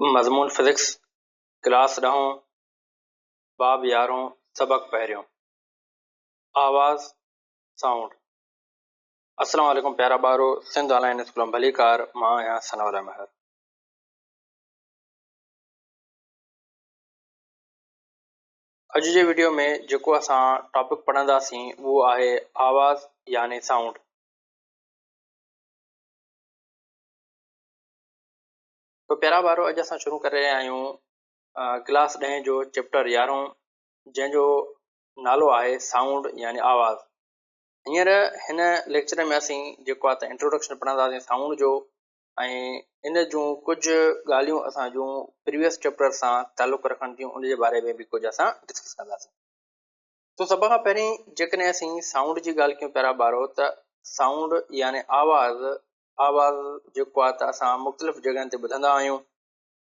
مضمون physics class ڏهون باب يارهون سبق پهريون آواز سائونڊ السلام عليڪم پيارا ٻارو سنڌ آن لائن اسڪول ۾ ڀليڪار مان آهيان ثناء الله مهر. اڄ جي وڊيو ۾ جيڪو اسان ٽاپڪ پڙهنداسين اهو آهي آواز يعني سائونڊ. تو پيارا ٻارو اڄ اسان شروع ڪري رهيا آهيون ڪلاس ڏهين جو چيپٽر يارهون جنهن جو نالو آهي سائونڊ يعني آواز. هينئر هن ليڪچر ۾ اسين جيڪو آهي ته انٽروڊڪشن پڙهنداسين سائونڊ جو ۽ ان جون ڪجهه ڳالهيون اسان جون پريويس چيپٽر سان تعلق رکن ٿيون ان جي باري ۾ به ڪجهه اسان ڊسڪس ڪنداسين. سو سڀ کان پهرين جيڪڏهن اسين سائونڊ جي ڳالهه ڪيون پيارا ٻارو ته سائونڊ يعني آواز، آواز جيڪو آهي ته اسان مختلف جڳهن تي ٻڌندا آهيون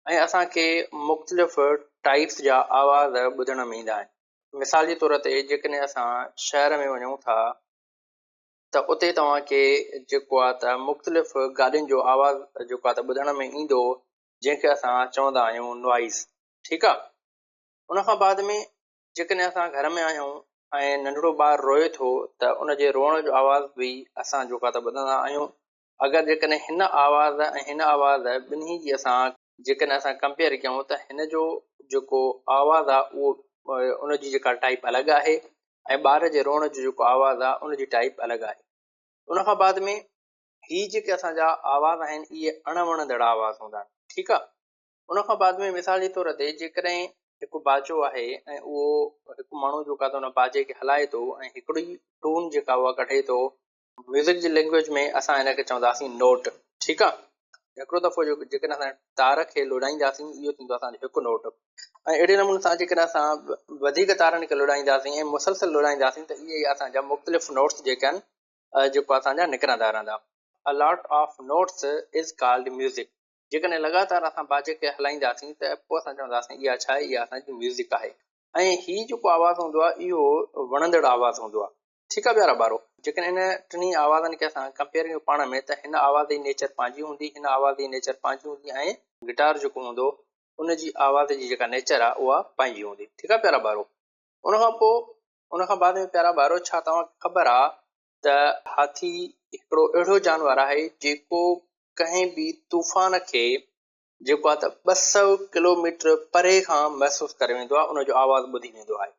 ۽ اسان کي مختلف ٽائپس جا آواز ٻڌڻ ۾ ايندا آهن. مثال جي طور تي جيڪڏهن اسان شهر ۾ وڃون ٿا ته اتي توهان کي جيڪو آهي ته مختلف گاڏين جو آواز جيڪو آهي ته ٻڌڻ ۾ ايندو جنهن کي اسان چوندا آهيون نوائز ٺيڪ آهي. ان کان بعد ۾ جيڪڏهن اسان گهر ۾ آهيون ۽ ننڍڙو ٻار روئي ٿو ته ان جي روئڻ جو آواز به اسان جوڪا ته ٻڌندا آهيون. اگر جيڪڏهن هن آواز ۽ هن آواز ٻنهي جي اسان جيڪڏهن اسان ڪمپيئر ڪيون ته هن جو جيڪو آواز آهي اهو ان جي جيڪا ٽائپ الڳ آهي ۽ ٻار جي روئڻ جو جيڪو آواز آهي ان جي ٽائپ الڳ آهي. ان کان بعد ۾ هي جيڪي اسان جا آواز آهن اهي اڻ وڻندڙ آواز هوندا آهن ٺيڪ آهي. ان کان بعد ۾ مثال جي طور تي جيڪڏهن هڪ باجو آهي ۽ اهو هڪ ماڻهو جيڪو آهي ته ان باجي کي هلائي ٿو ۽ هڪڙي ٽون جيڪا اها ڪڍي ٿو ميوزڪ جي لينگويج ۾ اسان ان کي چونداسين نوٽ ٺيڪ آهي هڪڙو دفعو جو جيڪڏهن اسان تار کي لوڏائينداسين اهو ٿيندو اسان جو هڪ نوٽ ۽ اهڙي نموني سان جيڪڏهن اسان وڌيڪ تارن کي لوڏائينداسين ۽ مسلسل لوڏائينداسين ته اهي اسان جا مختلف نوٽس جيڪي آهن جيڪو اسان جا نڪرندا رهندا A lot of notes is called music. جيڪڏهن لڳاتار اسان باجي کي هلائينداسين ته پوء اسان چونداسين اها ڇا آهي، اها اسان جي ميوزڪ آهي ۽ هي جيڪو آواز هوندو آهي اهو وڻندڙ آواز هوندو آهي. ٺيڪ آهي پيارا ٻارو، جيڪڏهن ان ٽنهي آوازن کي اسان ڪمپيئر ڪيون پاڻ ۾ ته هن آواز جي نيچر پنهنجي هوندي، هن آواز جي نيچر پنهنجي هوندي ۽ گٽار جيڪو هوندو ان جي آواز جي جيڪا نيچر آهي اها پنهنجي هوندي. ٺيڪ آهي پيارا ٻارو، ان کان پوء ان کان بعد ۾ پيارا ٻارو ڇا توهان کي خبر آهي ته هاٿي هڪڙو اهڙو جانور آهي جيڪو ڪنهن به طوفان کي جيڪو آهي ته 200 ڪلوميٽر پري کان محسوس ڪري ويندو آهي ان جو آواز ٻڌي ويندو آهي.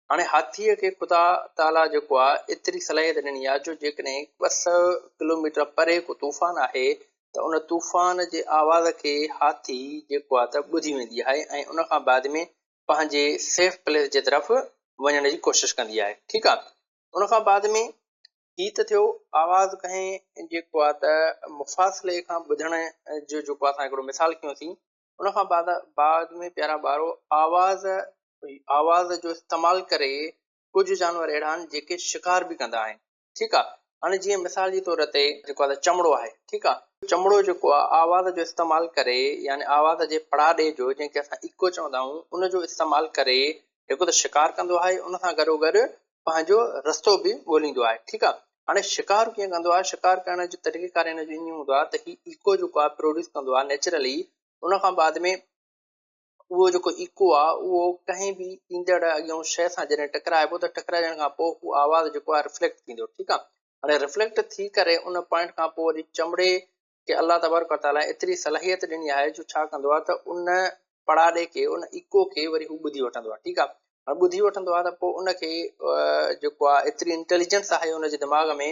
هاڻي هاٿيء کي خدا تعاليٰ جيڪو آهي ايتري صلاحيت ڏني آهي جو جيڪڏهن 200 ڪلوميٽر پري ڪو طوفان آهي ته ان طوفان جي آواز کي هاٿي جيڪو آهي ته ٻڌي ويندي آهي ۽ ان کان بعد ۾ پنهنجي سيف پليس جي طرف وڃڻ جي ڪوشش ڪندي آهي. ٺيڪ آهي. ان کان بعد ۾ هي ته ٿيو آواز ڪنهن جيڪو آ ته مفاصلي کان ٻڌڻ جو جيڪو اسان هڪڙو مثال کنيوسين ان کان بعد بعد ۾ پيارا ٻارو آواز آواز جو استعمال ڪري ڪجهه جانور اهڙا آهن جيڪي شڪار به ڪندا آهن ٺيڪ آ هاڻي جيئن مثال جي طور تي جيڪو آ ته چمڙو آهي ٺيڪ آ چمڙو جيڪو آ آواز جو استعمال ڪري يعني آواز جي پڙاڏي جو جنهن کي اسان ايڪو چوندا آهيون ان جو استعمال ڪري هڪ ته شڪار ڪندو آهي ان سان گڏو گڏ پنهنجو رستو به ڳوليندو آهي ٺيڪ آهي هاڻي شڪار ڪيئن ڪندو آهي شڪار ڪرڻ جو طريقه ڪار هن جو ائين هوندو آهي ته هي ايڪو جيڪو آهي پروڊيوس ڪندو آهي نيچرلي ان کان بعد ۾ اهو جيڪو ايڪو آهي اهو ڪنهن به ايندڙ اڳيون شيء سان جڏهن ٽڪرائبو ته ٽڪرائجڻ کان پوء هو آواز جيڪو آهي رفليڪٽ ٿيندو ٺيڪ آهي هاڻي رفليڪٽ ٿي ڪري ان پوائنٽ کان پوء وري چمڙي کي الله تبارڪ وتعاليٰ ايتري صلاحيت ڏني آهي جو ڇا ڪندو آهي ته ان پڙاڏي کي ان ايڪو کي وري هو ٻڌي وٺندو آهي ٺيڪ آهي هاڻي ٻڌي وٺندو آهي ته پوء ان کي جيڪو آهي ايتري انٽيليجنس آهي ان جي دماغ ۾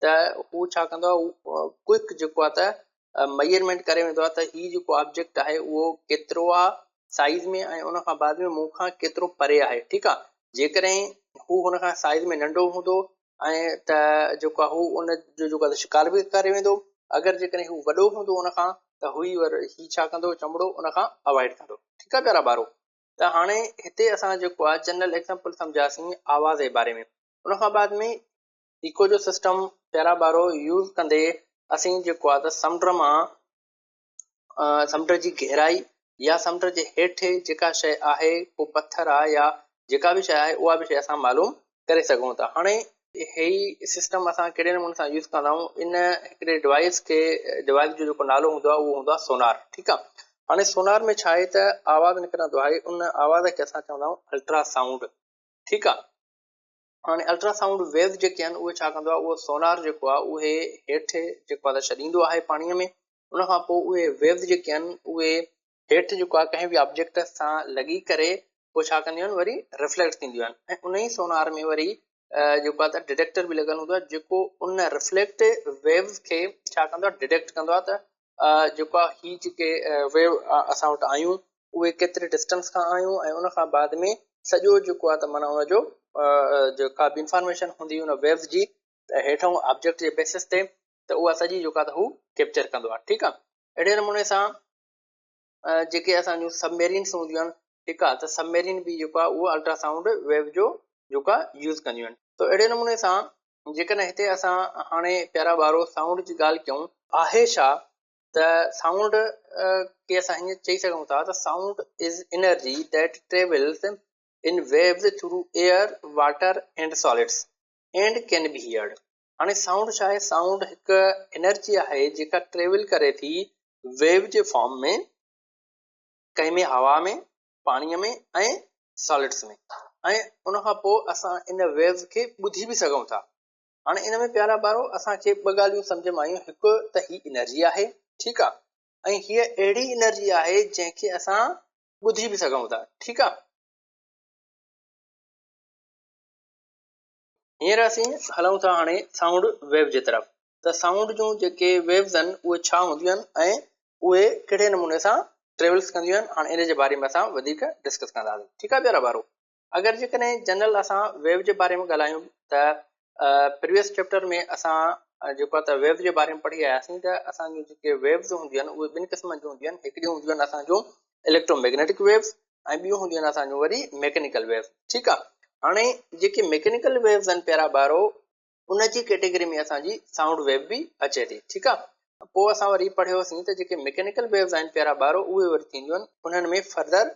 ته هو ڇا ڪندو آهي هو ڪوئڪ جيڪو آهي ته ميجرمينٽ ڪري ويندو آهي ته هي جيڪو آبجيڪٽ آهي اهو ڪيترو آهي سائيز ۾ ۽ ان کان بعد ۾ مون کان ڪيترو پري آهي ٺيڪ آهي جيڪڏهن هو هن کان سائيز ۾ ننڍو هوندو ۽ ته جيڪو آهي هو ان جو جيڪو آهي شڪار به ڪري ويندو اگر جيڪڏهن هو وڏو هوندو ان کان ته هو هي ڇا ڪندو چمڙو ان کان اوائڊ ڪندو ٺيڪ آهي پيارا ٻارو ته هاڻي هتي اسان جيڪو آهي جنرل ايگزامپل سمجهياسين آواز جي باري ۾ ان کان بعد ۾ ايڪو جو سسٽم پيارا ٻارو يوز ڪندي اسين جيڪو آهي ته سمنڊ مان سمنڊ جي گهرائي يا سمنڊ جي هيٺ جيڪا شيء آهي ڪو پٿر آهي يا جيڪا به شيء آهي اها به شيء اسان معلوم ڪري سگهون ٿا. هاڻي هي سسٽم اسان ڪهڙي نموني سان يوز ڪندا آهيون ان هڪڙي ڊوائيس کي ڊوائيس جو جيڪو نالو هوندو آهي اهو هوندو آهي سونار ٺيڪ آهي. هاڻي سونار ۾ ڇا آهي ته آواز نڪرندو آهي ان آواز کي اسان چوندا آهيون الٽرا سائونڊ ٺيڪ آهي. هاڻي الٽرا سائونڊ ويوز جيڪي آهن اهي ڇا ڪندو آهي اهو سونار جيڪو آهي اهي هيٺ جيڪو آهي ڇڏيندو آهي پاڻيء ۾ ان کان پوء اهي ويوز جيڪي آهن اهي هيٺ جيڪو آهي ڪنهن به آبجيڪٽ سان لڳي ڪري پوء ڇا ڪنديون آهن وري رفليڪٽ ٿينديون آهن ۽ ان ئي سونار ۾ وري جيڪو آهي ته ڊٽيڪٽر به لڳل هوندو آهي جيڪو ان رفليڪٽ ويوز کي ڇا ڪندو آهي ڊٽيڪٽ ڪندو آهي ته جيڪو آهي هي جيڪي ويو اسان وٽ آيون اهي ڪيتري ڊسٽنس کان آيون ۽ ان کان بعد ۾ سڄو جيڪو آهي ته معنيٰ ان جو جيڪا به انفارميشن هوندي ان ويوز جي ته هيٺون آبجيڪٽ جي بيسس تي ته اها سڄي جيڪا ته هو ڪيپچر ڪندو آهي ٺيڪ آهي. اهڙي نموني سان جيڪي اسان جون سب ميرينس هونديون آهن ٺيڪ آهي ته سب ميرين به جيڪو آهي اهو الٽرا سائونڊ ويو جو جيڪو آهي يوز ڪنديون آهن ته اهڙي نموني سان جيڪڏهن هتي اسان هاڻي پيارا ٻارو سائونڊ جي ڳالهه ڪيون آهي ڇا ته سائونڊ کي اسان هيئن چئي سگهون ٿا ته sound is energy that travels in waves through air, water and solids and can be heard. هاڻي سائونڊ ڇا آهي؟ سائونڊ هڪ انرجي آهي جيڪا ٽريول ڪري ٿي ويو جي فارم ۾ ڪنهن ۾ هوا ۾ پاڻيء ۾ ۽ سالڊس ۾ ۽ ان کان پوء اسان ان ويوز کي ٻڌي به سگهون ٿا. هاڻي ان ۾ پيارا ٻارو اسان کي ٻه ڳالهيون سمجهه ۾ آيون هڪ ته هي انرجي آهي ٺيڪ آ ۽ هيء اهڙي انرجي آهي جنهن کي اسان ٻڌي به سگهون ٿا ٺيڪ آ. هينئر اسين هلون ٿا هاڻي سائونڊ ويو جي طرف ته سائونڊ جون جيڪي ويوز آهن اهي ڇا هونديون آهن ۽ اهي ڪهڙي نموني سان ٽريولس ڪنديون آهن هاڻي ان جي باري ۾ اسان وڌيڪ ڊسڪس ڪنداسين ٺيڪ آهي پيارا ٻارو اگر جيڪڏهن جنرل اسان ويو جي باري ۾ ڳالهايون ته پريويس چيپٽر ۾ اسان جيڪو آهي ته ويو جي باري ۾ پڙهي آياسين ته اسان جون جيڪي ويوز هونديون آهن اهي ٻن قسمن جون هونديون آهن هڪڙيون هونديون آهن اسان جون اليڪٽرو ميگنيٽڪ ويوز ۽ ٻيون هونديون آهن اسان جون وري ميڪنيڪل ويوز ٺيڪ آهي هاڻي جيڪي ميڪنيڪل ويوز آهن پيارا ٻارو ان جي ڪيٽيگري ۾ اسان جي سائونڊ ويو به اچي ٿي ٺيڪ آهي پوء اسان وري پڙهيوسين ته جيڪي ميڪنيڪل ويوز آهن پيارا ٻارو اهي وري ٿينديون آهن انهن ۾ فردر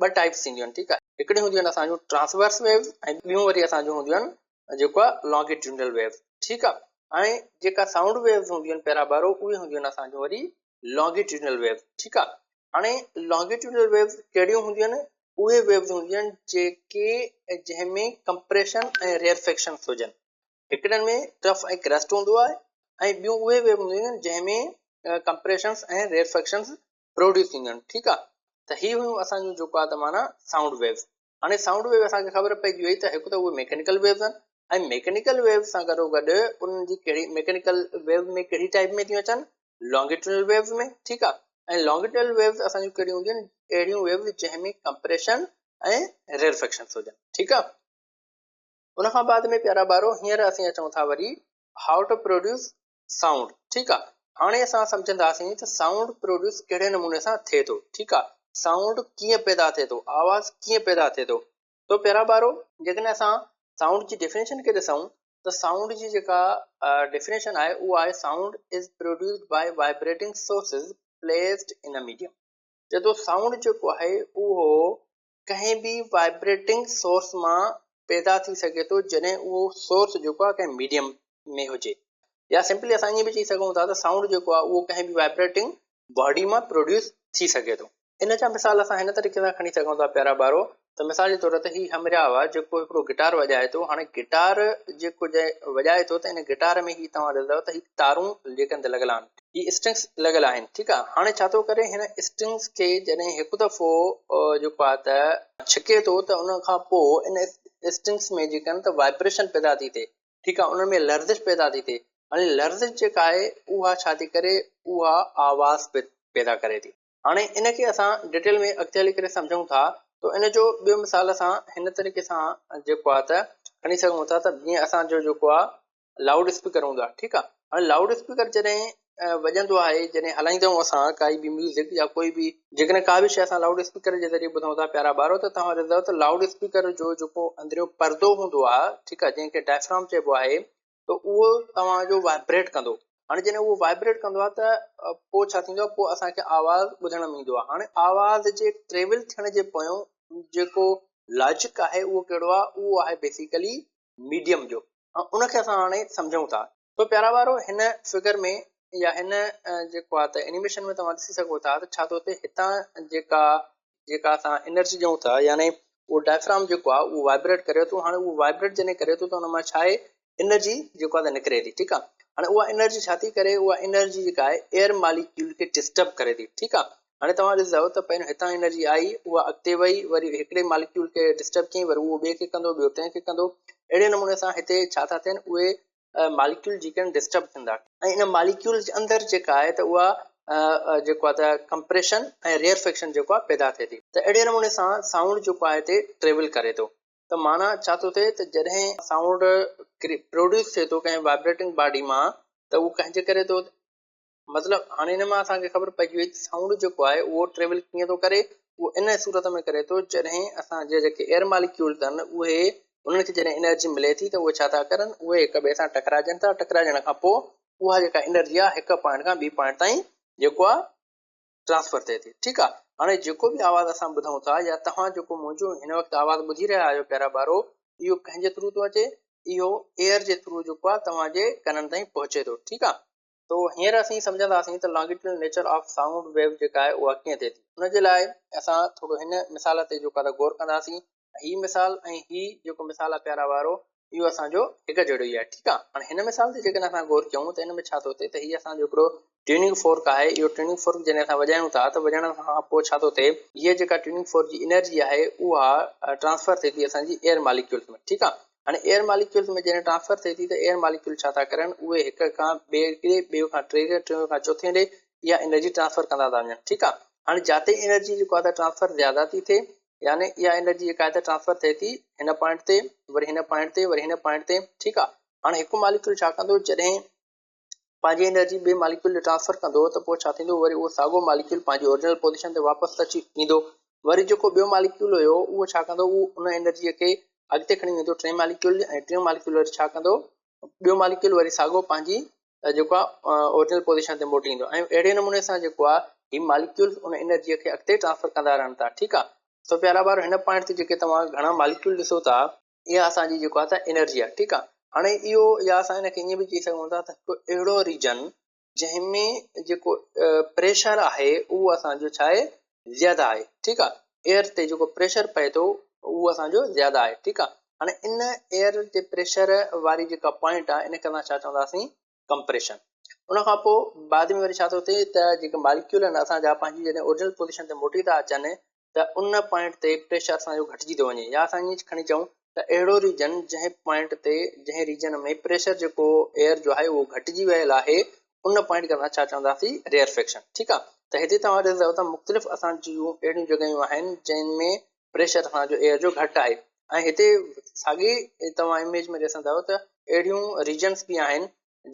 ٻه ٽائپس ٿينديون آهن ٺيڪ آهي هڪڙيون هونديون آهن اسان جون ٽرانسورس ويوز ۽ ٻيون وري اسان جون هونديون آهن جيڪو آهي لانگيٽيونڊل ويوز ٺيڪ آهي ۽ جيڪا سائونڊ ويوز هونديون آهن پيارا ٻارو اهي هونديون آهن اسان جون وري لانگيٽيونڊل ويوز ٺيڪ آهي هاڻي لانگيٽيونڊل ويوز ڪهڙيون هونديون آهن؟ اهي ويوز هونديون آهن جيڪي جنهن ۾ ڪمپريشن ۽ ريئرفيڪشنس هجن. هڪڙن ۾ ٽرف ۽ ڪريسٽ هوندو آهي ۽ ٻيون اهي ويو هونديون آهن جنهن ۾ ڪمپريشنس ۽ ريئرفيڪشنس پروڊيوس ٿينديون آهن. ٺيڪ آهي ته هي هيون اسان جون جيڪو آهي ته معنيٰ سائونڊ ويوز. هاڻي سائونڊ ويو اسان کي خبر پئجي وئي ته هڪ ته اهي ميڪينيڪل ويوز آهن ۽ ميڪينيڪل ويوز سان گڏو گڏ انهن جي ڪهڙي ميڪينيڪل ويو ۾ ڪهڙي ٽائپ ۾ ٿيون اچن لانگيٽيونل ويوز ۾ ٺيڪ آهي ۽ لانگيٽيونل ويوز اسان جون ڪهڙيون هونديون آهن اهڙيون ويوز جنهن ۾ ڪمپريشن ۽ ريئرفيڪشنس هجن ٺيڪ آهي ان کان بعد ۾ پيارا ٻارو هينئر اسين اچون ٿا وري how to produce sound ٺيڪ آ هاڻي اسان سمجهنداسين ته سائونڊ پروڊيوس ڪهڙي نموني سان ٿئي ٿو ٺيڪ آ سائونڊ ڪيئن پيدا ٿئي ٿو آواز ڪيئن پيدا ٿئي ٿو تو پيارا ٻارو جيڪڏهن اسان سائونڊ جي ڊيفينيشن کي ڏسون ته سائونڊ جي جيڪا ڊيفينيشن آهي اها آهي sound is produced by vibrating sources placed in a medium چئي ٿو سائونڊ جيڪو آهي اهو ڪنهن به وائبريٽنگ سورس مان پيدا ٿي سگهي ٿو جڏهن اهو سورس جيڪو آهي ڪنهن ميڊيم ۾ هجي يا سمپلي اسان ائين به چئي سگهون ٿا ته سائونڊ جيڪو آهي اهو ڪنهن به وائبريٽنگ باڊي مان پروڊيوس ٿي سگهي ٿو. ان جا مثال اسان هن طريقي سان کڻي سگهون ٿا پيارا ٻارو ته مثال جي طور تي هي همراهه آهي جيڪو هڪڙو گٽار وڄائي ٿو هاڻي گٽار جيڪو وڄائي ٿو ته ان گٽار ۾ هي توهان ڏسندؤ ته هي تارون جيڪي اندر لڳل آهن هي اسٽرنگس لڳل آهن ٺيڪ آ هاڻي ڇا ٿو ڪري هن اسٽرنگس کي جڏهن هڪ دفعو جيڪو آ ته ڇڪي ٿو ته ان کان پوء ان اسٽرنگس ۾ جيڪا ته وائبريشن پيدا ٿي ٿئي ٺيڪ آ انهن ۾ لرزش پيدا ٿي ٿئي هاڻي لرزش جيڪا آهي اها ڇا ٿي ڪري اها آواز پيدا ڪري ٿي هاڻي ان کي اسان ڊيٽيل ۾ اڳتي هلي ڪري سمجهون ٿا ته ان جو ٻيو مثال اسان هن طريقي سان جيڪو آ ته کڻي سگهون ٿا ته جيئن اسان جو جيڪو آ لائوڊ اسپيڪر هوندو آهي ٺيڪ آهي هاڻي لائوڊ اسپيڪر جڏهن وڄندو آهي جڏهن هلائيندا آهيون اسان ڪائي به ميوزڪ يا ڪوئي به جيڪڏهن ڪا به شيء اسان لائوڊ اسپيڪر جي ذريعي ٻڌون ٿا پيارا ٻارو ته توهان ڏسندو ته لائوڊ اسپيڪر جو جيڪو اندريون پردو هوندو آهي ٺيڪ آهي جنهن کي ڊائفرام چئبو آهي ته اهو توهان جو وائبريٽ ڪندو هاڻي جڏهن اهو وائبريٽ ڪندو آهي ته پوء ڇا ٿيندو آهي پوء اسان کي آواز ٻڌڻ ۾ ايندو آهي هاڻي آواز جي ٽريول ٿيڻ جي پويان جيڪو لاجڪ آهي اهو ڪهڙو آهي اهو آهي بيسيڪلي ميڊيم جو ان کي اسان هاڻي سمجهون ٿا. سو پيارا ٻارو هن فگر ۾ يا هن جيڪو آهي ته اينيميشن ۾ توهان ڏسي سگهو ٿا ته ڇا ٿو ٿئي هتان جيڪا جيڪا اسان انرجي ڏيون ٿا يعني اهو ڊائفرام جيڪو آهي اهو وائبريٽ ڪري ٿو هاڻي اهو وائبريٽ جڏهن ڪري ٿو ته ان مان ڇا آهي انرجي جيڪو آهي نڪري ٿي ٺيڪ آهي هاڻي اها انرجي ڇا ٿي ڪري اها انرجي جيڪا آهي ايئر ماليڪيول کي ڊسٽرب ڪري ٿي ٺيڪ آهي هاڻي توهان ڏسندو ته پهريون هتان انرجي آئي اها اڳتي وئي وري هڪڙي ماليڪيول کي ڊسٽرب ڪيائين وري اهو ٻئي کي ڪندو ٻيو ٽئين کي ڪندو اهڙي نموني سان هتي ڇا ٿا ٿين اهي ماليڪيول جيڪي آهن ڊسٽرب ٿين ٿا ۽ ان ماليڪيول جي اندر جيڪا آهي ته اها جيڪو آهي ته ڪمپريشن ۽ ريئرفيڪشن جيڪو آهي پيدا ٿئي ٿي ته اهڙي نموني سان سائونڊ جيڪو آهي هتي ٽريول ڪري ٿو ته معنيٰ ڇا ٿو ٿئي ته جڏهن سائونڊ پروڊيوس ٿئي ٿو ڪنهن وائبريٽنگ باڊي مان ته اهو ڪنهن جي ڪري ٿو مطلب هاڻي ان مان اسان کي خبر پئجي وئي ته سائونڊ جيڪو آهي اهو ٽريول ڪيئن ٿو ڪري اهو ان صورت ۾ ڪري ٿو جڏهن اسان جا جيڪي ايئر ماليڪيولز آهن اهي انهن کي جڏهن انرجي ملي ٿي ته اهي ڇا ٿا ڪرن اهي هڪ ٻئي سان ٽڪرائجن ٿا ٽڪرائجڻ کان پوء اها جيڪا انرجي آهي هڪ پوائنٽ کان ٻي پوائنٽ تائين جيڪو آهي ٽرانسفر ٿئي ٿي ٺيڪ آهي هاڻي جيڪو به آواز اسان ٻڌون ٿا يا توهان جيڪو منهنجو هن وقت آواز ٻڌي رهيا آهيو پيارا ٻارو اهو ڪنهن جي ٿرو ٿو اچي اهو ايئر جي ٿرو جيڪو آهي توهان جي ڪنن تائين پهچي ٿو ٺيڪ آهي تو هينئر اسين سمجهنداسين ته longitudinal nature of sound wave جيڪا آهي اها ڪيئن ٿئي ٿي. ان جي لاء اسان ٿورو هن مثال تي جيڪو آهي غور ڪنداسين. هي مثال ۽ هي جيڪو مثال آهي پيارا وارو اهو اسان جو هڪ جهڙو ئي آهي ٺيڪ آهي. هاڻي هن مثال تي جيڪڏهن اسان غور ڪيون ته ان ۾ ڇا ٿو ٿئي ته هي اسان جو هڪڙو ٽيوننگ فورڪ آهي اهو ٽيوننگ فورڪ جڏهن اسان وڄايون ٿا ته وڄائڻ کان پوء ڇا ٿو ٿئي هيء جيڪا ٽيوننگ فورڪ جي انرجي آهي اها ٽرانسفر ٿئي ٿي اسان جي ايئر ماليڪيولز ۾ ٺيڪ آهي. هاڻي ايئر ماليڪيولز ۾ جڏهن ٽرانسفر ٿئي ٿي ته ايئر ماليڪيول ڇا ٿا ڪرن اهي هڪ کان ٻئي ڏي ٻئي کان ٽئين ڏي ٽيون کان چوٿين ڏي اها انرجي ٽرانسفر ڪندا ٿا وڃن ٺيڪ آ هاڻي جاتي انرجي جيڪو آ ته ٽرانسفر زياده ٿي ٿئي يعني اها انرجي جيڪا آهي ته ٽرانسفر ٿئي ٿي هن پوائنٽ تي وري هن پوائنٽ تي وري هن پوائنٽ تي ٺيڪ آ هاڻي هڪ ماليڪيول ڇا ڪندو جڏهن پنهنجي انرجي ٻئي ماليڪيول ڏي ٽرانسفر ڪندو ته پوء ڇا ٿيندو وري اهو ساڳو ماليڪيول پنهنجي اوريجنل پوزيشن تي واپس اچي ايندو وري جيڪو ٻيو ماليڪيول هيو اهو ڇا ڪندو اهو ان انرجي کي اڳتي کڻي ويندو ٽئين ماليڪيول ڏي ۽ ٽيون ماليڪيول وري ڇا ڪندو ٻيو ماليڪيول وري ساڳو پنهنجي جيڪو آهي اوريجنل پوزيشن تي موٽي ايندو ۽ اهڙي نموني سان جيڪو آهي هي ماليڪيول ان انرجي کي اڳتي ٽرانسفر ڪندا رهن ٿا ٺيڪ آهي سو پيارا ٻارو هن پوائنٽ تي جيڪي توهان گهڻا ماليڪيول ڏسو ٿا اها اسان جي جيڪو آهي ته انرجي آهي ٺيڪ آهي هاڻي اهو يا اسان ان کي ائين به چئي سگهون ٿا ته هڪ اهڙو ريجن جنهن ۾ جيڪو پريشر آهي اهو اسان جو ڇا آهي زياده آهي ٺيڪ آهي ايئر تي جيڪو پريشر پئي ٿو اهو اسان جو زياده آهي ٺيڪ آهي هاڻي ان ايئر جي پريشر واري جيڪا پوائنٽ آهي ان کي اسان ڇا چونداسين ڪمپريشن ان کان پوء بعد ۾ وري ڇا ٿو ٿئي ته جيڪي ماليڪيول آهن اسان جا پنهنجي جڏهن اوريجنل پوزيشن تي موٽي ٿا اچن ته ان پوائنٽ تي پريشر اسان جو گهٽجي ٿو وڃي يا اسان ائين کڻي چئون ته اهڙو ريجن جنهن پوائنٽ تي جنهن ريجن ۾ پريشر جيڪو ايئر جو آهي اهو گهٽجي ويل آهي ان پوائنٽ کي اسان ڇا چونداسين ريئرفيڪشن ٺيڪ آهي ته هتي توهان ڏسندو ته مختلف اسان جون اهڙيون جڳهيون آهن جن ۾ پريشر اسان جو ايئر جو گهٽ آهي ۽ هتي ساڳي توهان اميج ۾ ڏسندو ته اهڙيون ريجنس به آهن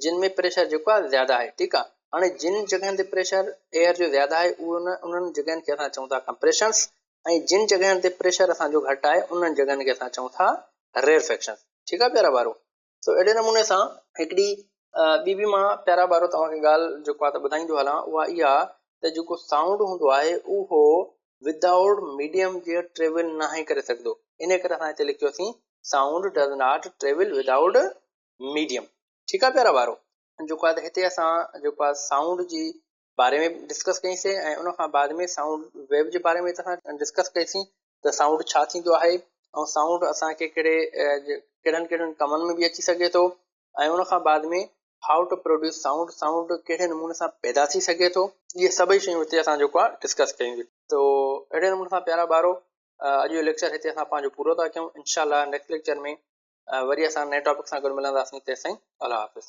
جن ۾ پريشر جيڪو آهي زياده آهي ٺيڪ آهي هاڻي جن جڳهين تي پريشر ايئر جو زياده آهي اهو انهن جڳهين کي اسان چئون ٿا ڪمپريشنس ۽ جن جڳهين تي پريشر اسان جو گهٽ آهي انهن جڳهين کي اسان چئون ٿا ريئرفيڪشنس ٺيڪ آهي پيارا ٻارو سو اهڙي نموني سان هڪڙي ٻي به مان پيارا ٻارو توهان کي ڳالهه جيڪو آهي ته ٻڌائيندو هلان اها اها ته جيڪو سائونڊ هوندو آهي اهو ودائوٽ ميڊيم جي ٽريول ناهي ڪري سگهندو ان ڪري اسان هتي لکيوسين sound does not travel without medium ٺيڪ آهي پيارا ٻارو جيڪو آهي ته هتي اسان جيڪو آهي سائونڊ جي باري ۾ ڊسڪس ڪئي سين ۽ ان کان بعد ۾ سائونڊ ويو جي باري ۾ اسان ڊسڪس ڪئي سين ته سائونڊ ڇا ٿيندو آهي ۽ سائونڊ اسان کي ڪهڙي ڪهڙن ڪهڙن ڪمن ۾ به اچي سگهي ٿو ۽ ان کان بعد ۾ how to produce sound sound ڪهڙي نموني سان پيدا ٿي سگهي ٿو اهي سڀئي شيون هتي اسان جيڪو آهي ڊسڪس ڪيون تو اهڙي نموني سان پيارا ٻارو اڄ جو ليڪچر هتي اسان پنهنجو پورو ٿا ڪيون انشاء الله نيڪسٽ ليڪچر ۾ وري اسان نئين ٽاپڪ سان گڏ ملنداسين تيسين الله حافظ.